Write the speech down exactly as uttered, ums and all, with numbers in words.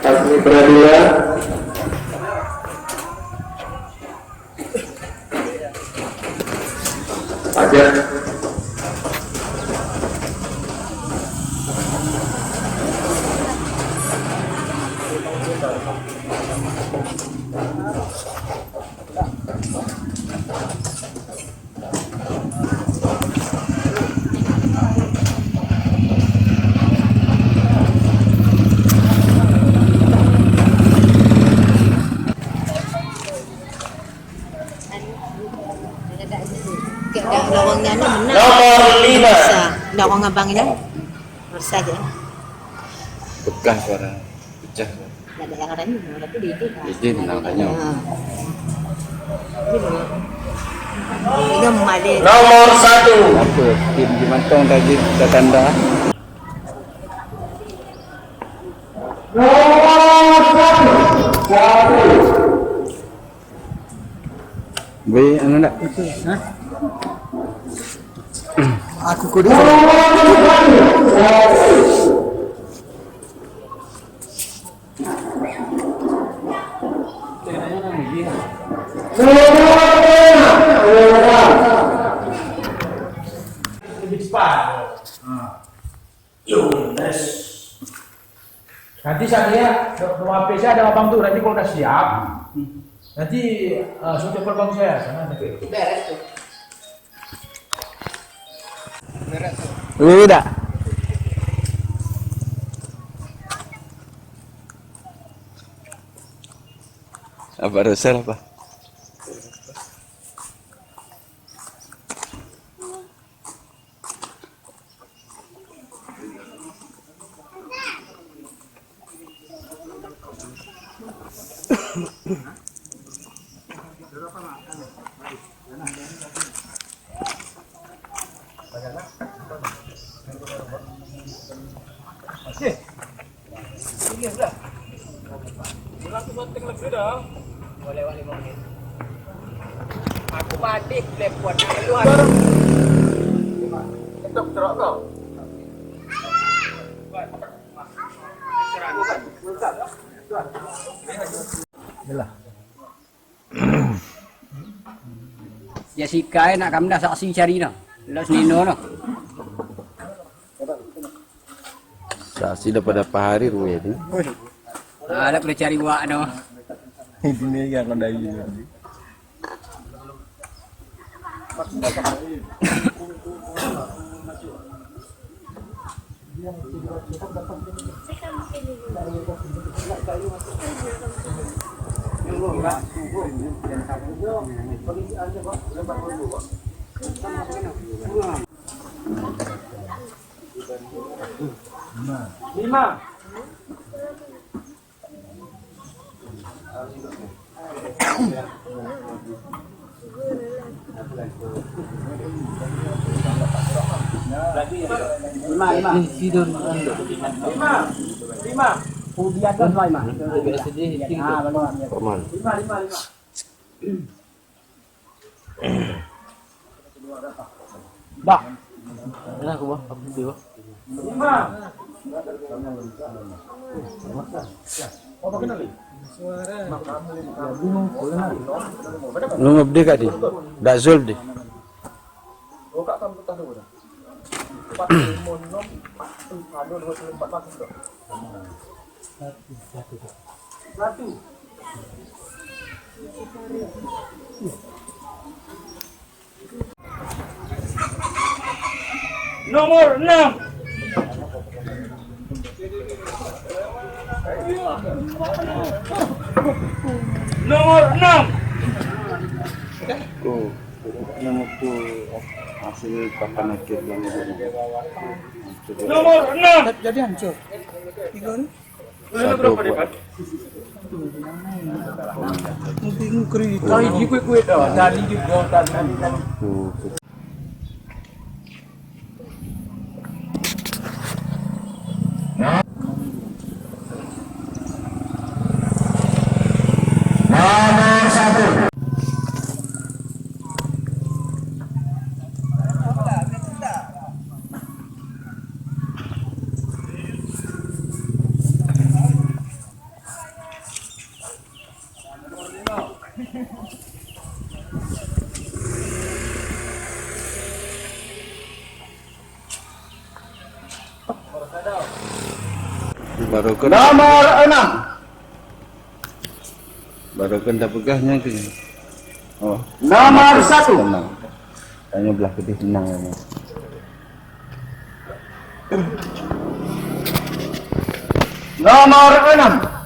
Asmi Pradila. Ajak. Nomor lima. Dorong abang je. Bekas suara. Pecah. Ada yang tanya, tapi dia itu. Dia menang tanya. Ha. Dia memadu. Nomor satu. Apa? Tim di Mantong tadi dah tanda. Nomor satu. Satu. Weh, anu nak? Ha? Aku kudu. Lebih cepat. Ha. Yunus. Nanti saya, do-, do-, H P saya ada abang tu, nanti kalau udah siap, nanti, eh, suruh telepon abang saya, sana nanti. Beres tu. Beres tu. Ini dah. Apa Rosel apa? Aku mati telepon nak keluar. Ketok terok kau. Yalah. Jessica, eh, nak kamda saksi cari noh. Los nino noh. Saksi daripada Pak Hari Ruwe tu. Ah, ada perlu cari wak noh. Ini yang ada ini. Lima. Lima, lima. Lima. Lima. Oh, dia ada dua, lima. Ah, bagus. Lima, lima, lima. Bah. Nah, aku bah, aku bah. Nunggu berdeh kat dia. Dak Zul berdeh. Nomor enam. Nomor enam. Oh, yang itu hasil papan akhir yang itu. Nomor enam. Jadi hancur. Tiga ni. Satu buat. Mungkin kri. Kau ini kuih-kuih dah. Tadi juga tadi. Nomor satu. Baru kan, nomor enam. Baru kan dah peugah nyan ke? Oh. Nomor satu. Tenang. Tanya belah pedih tenang ya. Nomor enam.